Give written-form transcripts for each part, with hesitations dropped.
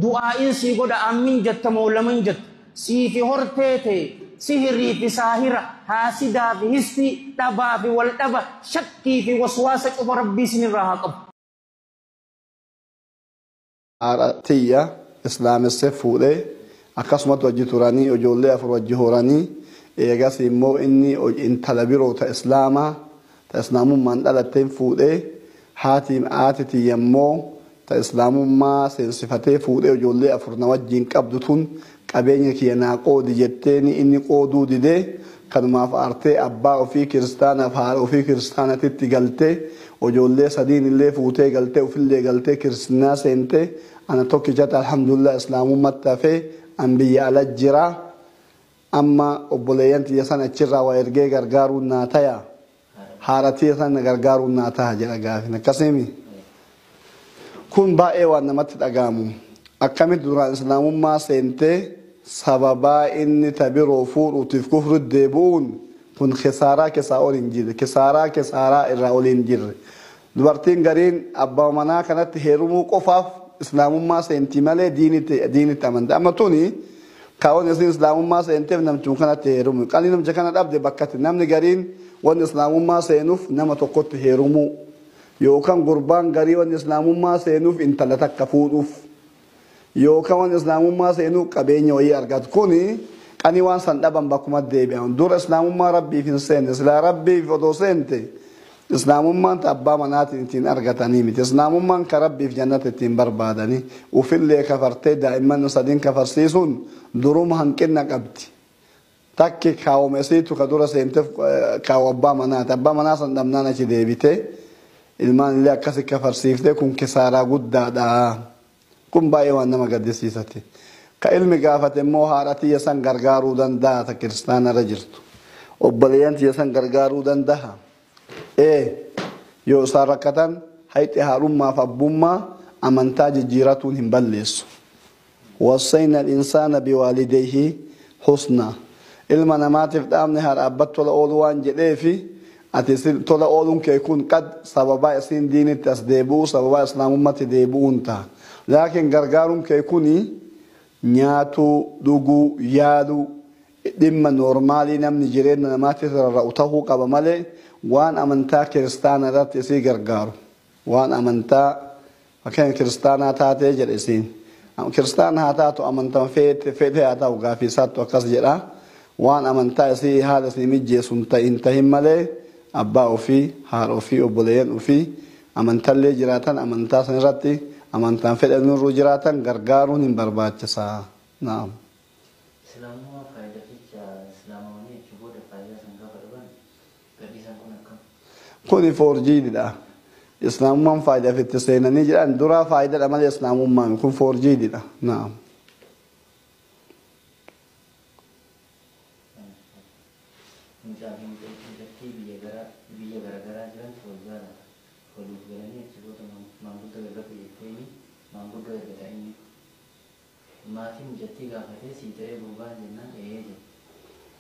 Du'aa'iin sii godha ammin jetta moo laman jetta sii fi hortee tee sihirii fi saahira haasidaa fi histii dhabaa fi wal dhaba shakkii fi waswaasa cufa rabbii isinirraa haa qabu. Haadha tiyya islaamessee fuudhee akkasumatti wajji turanii ijoollee 4 wajji horanii eegas immoo inni intala biroo ta islaamaa ta islaamummaan dhalatteen fuudhee haati haati tiyya immoo ta islaamummaa seensifatee fuudhee ijoollee 4 na wajjiin qabdu tun qabeenya kiyya naa qoodi jetteeni inni qooduu didee kanumaaf aartee abbaa ofii kiristaanaaf haadha ofii kiristaanatitti galtee ijoollee sadiin illee fuutee galtee ofillee galtee kiristinnaa seentee ana tokkichatti alhamdulillah islaamummatti hafee an biyya ala jira amma obboleeyyan tiyya san achirraa waa ergee gargaaruun naa taya haadha tiyya san gargaaruun naa taha jedha gaafin akkasiimi kun baay'ee waan namatti dhaga'amu akkamitti duraan islaamummaa seentee sababaa inni ta biroo fuudhuutiif kufri deebi'uun kun kisaaraa keessaa ol hin jirre kisaaraa kisaaraa irraa ol hin jirre dubartiin gariin abbaa manaa kanatti heerumuu qofaaf islaamummaa seentii malee diinitti amante amma tuni kaawwan isin islaamummaa seenteef namtichi kanatti heerumu qalii namicha kana dhabde bakkatti namni gariin wanni islaamummaa seenuuf nama tokkotti heerumuu yookaan gurbaan garii wanni islaamummaa seenuuf intala takka fuudhuuf yookaan wanni islaamummaa seenuuf qabeenya wayii argatu kuni qanii waan san dhaban bakkuma deebi'an dura islaamummaa rabbiif hin seenne silaa rabbiif odoo seente islaamummaan ta abbaa manaatiin ittiin argatanii miti islaamummaan ka rabbiif jannata ittiin barbaadanii ufillee kafartee daa'imman sadiin kafarsiisuun duruma hanqina qabdi takki kaawwama isiitu ka dura seenteef kaawu abbaa manaati abbaa manaa san dhabnaan achi deebite ilmaan illee akkasi kafarsiiftee kun kisaaraa guddaadha kun baay'ee waan nama gaddisiisati ka ilmi gaafate immoo haadha tiyya san gargaaruu danda'a ta kiristaana irra jirtu obboleeyyan tiyya san gargaaruu danda'a yoo isaan rakkatan hayxi haadhummaaf abbummaa amantaa jijjiiratuun hin balleessu wassayna al-insaana biwaalidayhi husna ilma namaatiif dhaabne haadha abbatti tola ooluu waan jedheefi ati tola ooluun kee kun qad sababaa isiin diinitti as deebi'uu sababaa islaamummatti deebi'uun ta'a laakiin gargaaruun kee kuni nyaatuu dhuguu yaaluu dhimma noormaalii namni jireenya namaatti rarra'u ta'uu qaba malee waan amantaa kiristaanaa irratti isii gargaaru waan amantaa fakkeenya kiristaanaa taatee jedhe isiin kiristaana haa taatu amantaa feete haa ta'u gaafii isaattu akkas jedha waan amantaa isii haala isii mijjeessu hin tahin malee abbaa ofii haadha ofii obboleeyyan ofii amantallee jiraatan amantaa san irratti amantaan fedhan nurru jiraatan gargaaruun hin barbaachisaa. Naam. Islaamummaa faayidaa jecha islaamawanii achi booda faayidaa san gaafa dhaban gadhiisan kun akkam? Kuni foorjiidha. Islaamummaan faayidaaf itti seenanii jedhan duraa faayidaadha malee islaamummaan kun foorjiidha. Naam. Mucaa fi mucattii biyya garaagaraa jirantu wal jaalata. Waliif galanii achi booda maanguddoo ergatu jetteeni maanguddoo ergata inni. Maatiin mucattii gaafatee sii ta'ee gurbaan jennaan ee jedhe.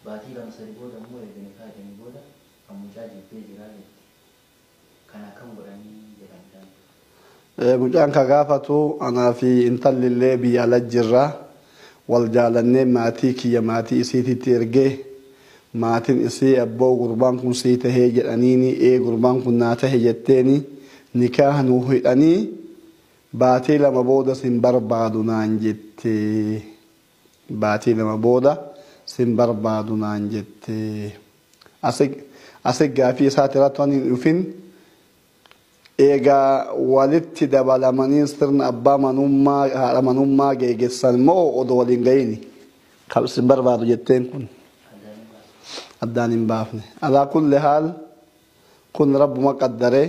Baatii 2-3 booda immoo erga nikaa hidhanii booda kan mucaa jibbee jiraa jetti. Kan akkam godhanii jedha mucaan. Mucaan ka gaafatu anaa fi intalli illee biyya ala jirra wal jaalannee maatii kiyya maatii isiititti ergee maatiin isii abboo gurbaan kun sii tahee jedhaniini ee gurbaan kun naa tahe jetteeni nikaa nu hidhanii baatii 2 booda sin barbaadu naan jette baatii 2 booda sin barbaadu naan jette asi gaafii isaati irratti waan hin dhufin eegaa walitti dabalamanii sirna abbaa manummaa haadha manummaa geeggessan moo odoo waliin gahini kan sin barbaadu jetteen kun addaan hin baafne alaa kulli haal kun rabbuma qaddaree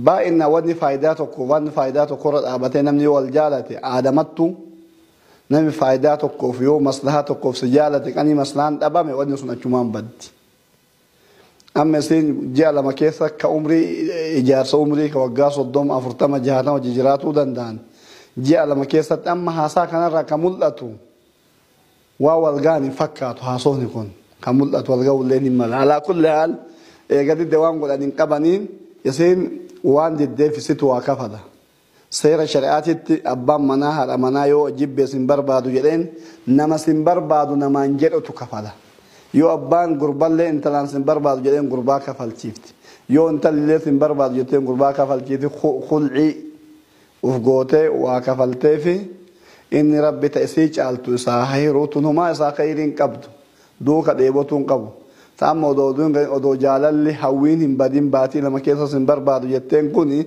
baay'ina wanni faayidaa tokko wanni faayidaa tokko irra dhaabatee namni yoo wal jaalate aadamattu namni faayidaa tokkoof yoo maslahaa tokkoof si jaalate qanii maslahaan dhabame wanni sun achumaan baddi. Amma isiin ji'a 2 keessa ka umrii ijaarsa umrii ka waggaa 30 40 60 hojii jiraatuu danda'an ji'a 2 keessatti amma haasaa kanarraa ka mul'atu waa wal ga'an hin fakkaatu haasofni kun ka mul'atu wal ga'ullee hin mala alaa kulli haal eega didde waan godhan hin qabaniin isiin waan diddeef isitu waa kafala Seera shari'aatitti abbaan manaa haadha manaa yoo jibbee sin barbaadu jedheen nama sin barbaadu namaan jedhutu kafala. Yoo abbaan gurballee intalaan sin barbaadu jedheen gurbaa kafalchiifti. Yoo intalillee sin barbaadu jetteen gurbaa kafalchiifti khulcii uf gootee waa kafalteefi inni rabbi ta isii caaltu isaa hiruu tun humaa isaa khayriin qabdu duuka dheebotuu hin qabu. Ta'amma odoo jaalalli hawwiin hin badin baatii lama keessa sin barbaadu jetteen kuni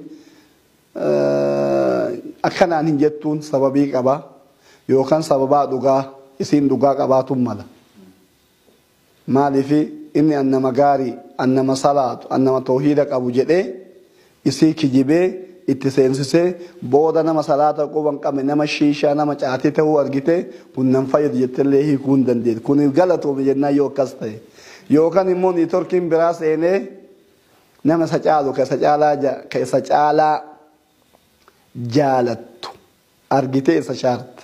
akkanaan hin jettuun sababii qaba yookaan sababaa dhugaa isiin dhugaa qabaatuun mala. Maaliif inni an nama gaarii, an nama salaatu, an nama toohiida qabu jedhee isii kijibee itti seensisee booda nama salaata quba hin qabne nama shiishaa nama caatii ta'uu argite kun nan fayyadu jettellee hiikuu hin dandeettu. Kun galatoome jennaan yoo akkas ta'e. Yookaan immoo niitorkiin biraa seenee nama isa caalu ka isa caalaa jaalattu argitee isa shaarte.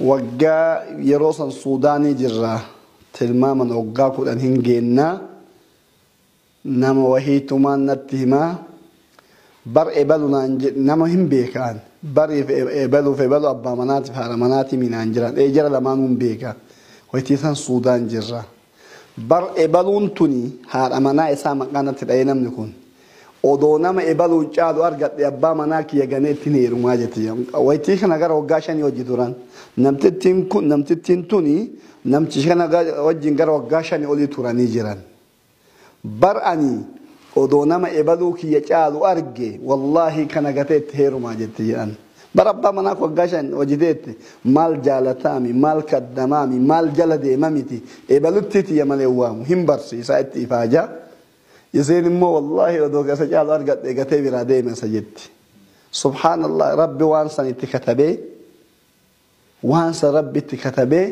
Waggaa yeroo san Suudaanii jirra tilmaaman waggaa 10 hin geennaa nama wahiitumaan natti himaa bar ebalu naan jedhe nama hin beekaan bariif ebaluuf ebalu abbaa manaatiif haadha manaatii minaan jiran jara lamaanuu hin beekaa wayitii san Suudaan jirra. Bar ebaluun tuni haadha manaa isaa maqaa natti dha'ee namni kun odoo nama ebaluu caalu argadhe abbaa manaa kiyya ganee ittiin heerumaa jette. Wayitii kana gara waggaa 5 hojii turan. Namtittiin tuni namtichi kana wajjin gara waggaa 5 olii turanii jiran. Bar ani odoo nama ebaluu kiyya caalu arge wallaahi kana gatee itti heerumaa jette jedhan. Bar abbaa manaa waggaa 5 hojjeteetti maal jaalataami maal kaddamaami maal jala deemamiti ebalutti tiyya malee waamu hin barsiisaa itti ifaajaa. Isiin immoo wallaahi odoo isa caalu argadhe gatee biraa deeme isa jetti. Subhaanallah rabbi waan san itti katabee waan san rabbi itti katabee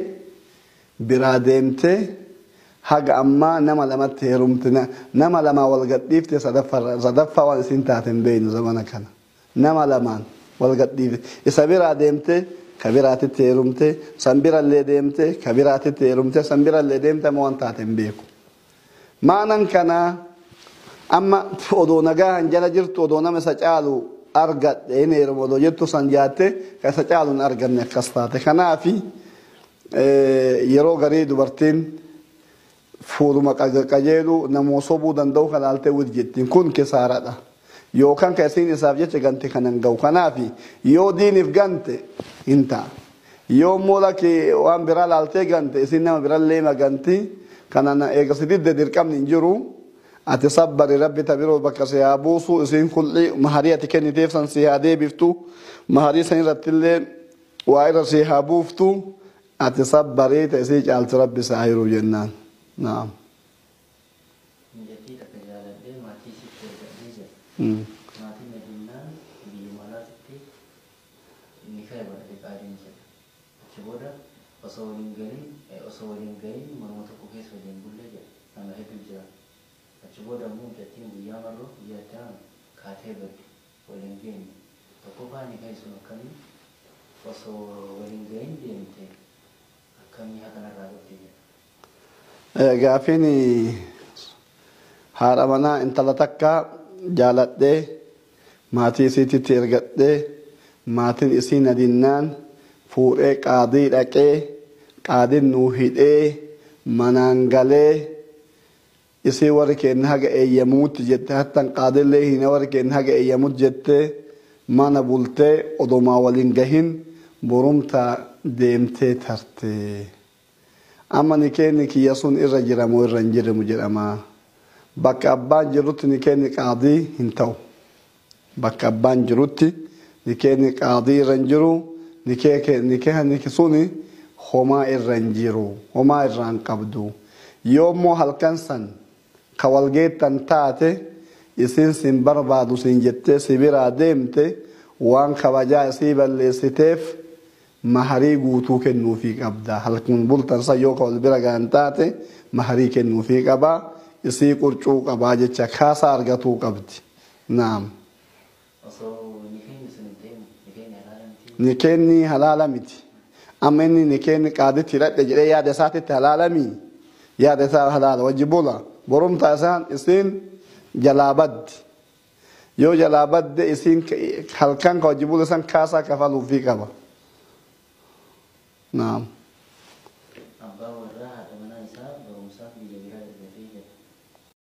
biraa deemtee haga ammaa nama lamatti heerumte nama lamaa wal gadhiifte sadaffaa waan isin taate hin beeknu zamana kana. Nama lamaan wal gadhiifte isa biraa deemte ka biraatitti heerumte san birallee deemte ka biraatitti heerumte san birallee deemte amma waan taate hin beeku. Maanan kanaa amma odoo nagaa hin jala jirtu odoo nama isa caalu argadhe hin heerumu odoo jettu san jaatte ka isa caalu hin arganne akkas taate. Kanaafi yeroo garii dubartiin fuuluma qajeelu namoo sobuu danda'u kan laaltee wit jettiin kun kisaaradha. Yookaan ka isiin isaaf jecha gante kan hin ga'u. Kanaafi yoo diiniif gante hin ta'a. Yoo immoo lakki waan biraa laaltee gante isiin nama birallee maganti kana eegasi didde dirqamni hin jiru. Ati sabbari rabbi tabiroo bakka si haa buusu isiin kulli maharii ati kenniteef san si haa deebiftu maharii san irrattillee waa irra si haa buuftu ati sabbarii ta isii caaltu rabbi si haa hiru jennaan. Naam. Mucattii takka jaaladhee maatii isitti ergadhee jira. Maatiin nadinnaan biyyuma alaatitti ni ka'e godhate qaadiin jedha. Achi booda osoo waliin gahin manuma tokko keessa waliin bullee jedha. Nama hedduu jira. Achi booda immoo mucattiin guyyaa marroo guyyaa itti aanu kaatee badde waliin geenye. Tokkoffaa ni ka'e sun akkamii osoo waliin gahin deemte akkamii hakanarraa qabdi jedha. Gaafiin haadha manaa intala takka jaaladhee maatii isiititti ergadhee maatiin isii nadinnaan fuudhee qaadii dhaqee qaadiin nuu hidhee manaan galee isii warri keenya haga eeyyamuutti jette hattan qaadillee hin warri keenya haga eeyyamuutti jette mana bultee odomaa waliin gahin borumtaa deemtee tarte. Amma nikeenni kiyya sun irra jiramu irra hin jiramu jedhama. Bakka abbaan jirutti nikeenni qaadii hin ta'u. Bakka abbaan jirutti nikeenni qaadii irra hin jiru nikeenni suni homaa irra hin jiru homaa irra hin qabdu. Yoommoo halkan san ka walgeettan taate isin sin barbaadu sin jettee si biraa deemte waan kabajaa isii balleessiteef maharii guutuu kennuufii qabda. Halkan bultan san yoo ka wal bira gahan taate maharii kennuufii qabaa isii qurcuu qabaa jecha kaasaa argatuu qabdi. Naam. Osoo nikeenni sun hin ta'in nikeenni halaala miti. Nikeenni halaala miti. Amma inni nikeenni qaaditti hidhadhe jedhee yaada isaatitti halaalamii? Yaada isaa halaala wajji bula. Borumtaa isaan isiin jalaa baddi. Yoo jalaa badde isiin halkan ka wajji bule san kaasaa kafaluufii qaba. Naam.